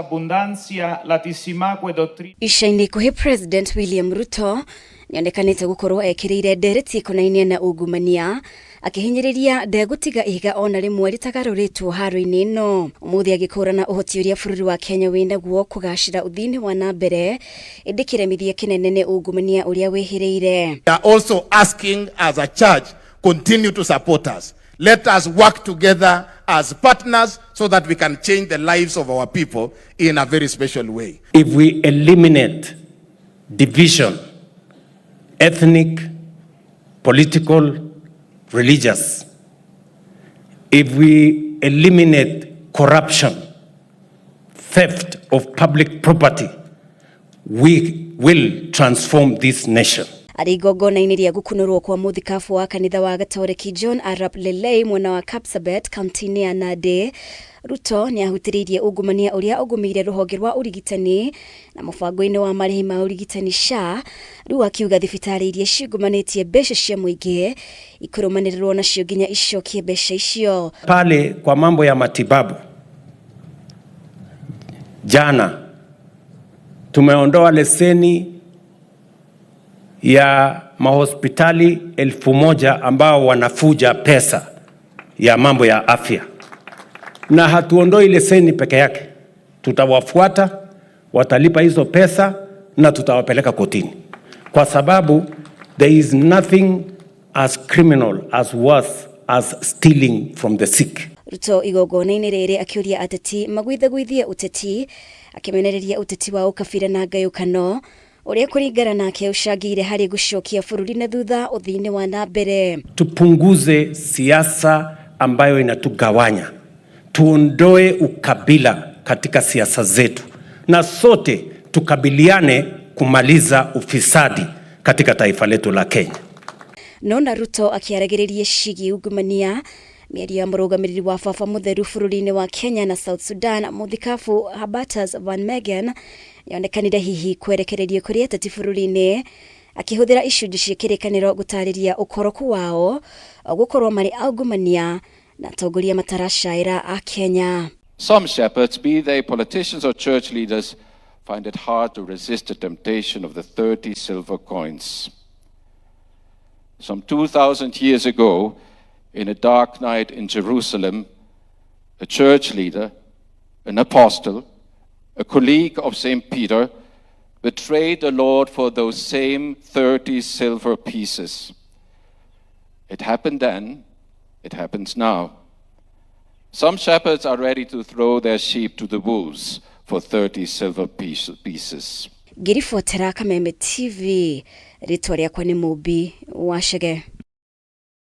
Abundantia latissimaque doctrina. Ica-inĩ ikuhĩ President William Ruto nĩonekanĩte gũkorwo ekĩrĩire ndereti ĩkonainie na ungumania akĩhinyĩrĩria ndegũtiga ihiga ona rĩmwe rĩtagarũrĩtwo haro-inĩ ĩno. Ũmũthĩ agĩkũrana ũhoti ũrĩa bũrũri wa Kenya wĩnaguo kũgacĩra ũthii-inĩ wa na mbere ĩndĩ kĩremithia kĩnene nĩ ungumania ũrĩa wĩhĩrĩire. We are also asking as a church, continue to support us. Let us work together as partners so that we can change the lives of our people in a very special way. If we eliminate division, ethnic, political, religious, if we eliminate corruption, theft of public property, we will transform this nation. Arĩ igongona-inĩ rĩa gũkunũrwo kwa mũthikabu wa kanitha wa Gatoreki John Arap Lelei mwena wa Kapsabet kaunti-inĩ ya Nandi, Ruto nĩ ahutĩrĩirie ungumania ũrĩa ũgũmĩire rũhonge rwa ũrigitani na mũbango-inĩ wa marĩhi ma ũrigitani SHA, rĩu akiuga thibitarĩ iria ciungumanĩtie mbeca cia mũingĩ ikũrũmanĩrĩrwo nacio nginya icokie mbeca icio. Pale kwa mambo ya matibabu, jana tumeondoa leseni ya mahospitali 1000 ambao wanafuja pesa ya mambo ya afya, na hatuondoi leseni peke yake, tutawafuata, watalipa hizo pesa na tutawapeleka kotini, kwa sababu there is nothing as criminal as worse as stealing from the sick. Ruto igongona-inĩ rĩrĩ akĩũria ateti magwithagwithie ũteti akĩmenereria ũteti wa ũkabira na ngayũkano ũrĩa kũringana nake ũcangĩire harĩ gũcokia bũrũri na thutha ũthii-inĩ wa na mbere. Tupunguze siasa ambayo inatugawanya, tuondoe ukabila katika siasa zetu, na sote tukabiliane kumaliza ufisadi katika taifa letu la Kenya. Nona Ruto akĩaragĩrĩria ciĩgiĩ ungumania mĩario ya mũrũgamĩrĩri wa baba mũtheru bũrũri-inĩ wa Kenya na South Sudan mũthikabu Hubertus Van Megen yonekanire hihi kwerekererio kũrĩ ateti bũrũri-inĩ akĩhũthĩra icunjĩ cia kĩrĩkanĩro gũtarĩria ũkoroku wao gũkorwo marĩ aungumania na atongoria mataracaĩra a Kenya. Some shepherds, be they politicians or church leaders, find it hard to resist the temptation of the 30 silver coins. Some 2,000 years ago, in a dark night in Jerusalem, a church leader, an apostle, a colleague of St. Peter, betrayed the Lord for those same 30 silver pieces. It happened then, it happens now. Some shepherds are ready to throw their sheep to the wolves for 30 silver pieces. Ngĩribotera Kameme TV, rĩtwa rĩakwa nĩ Mũmbi wa Chege.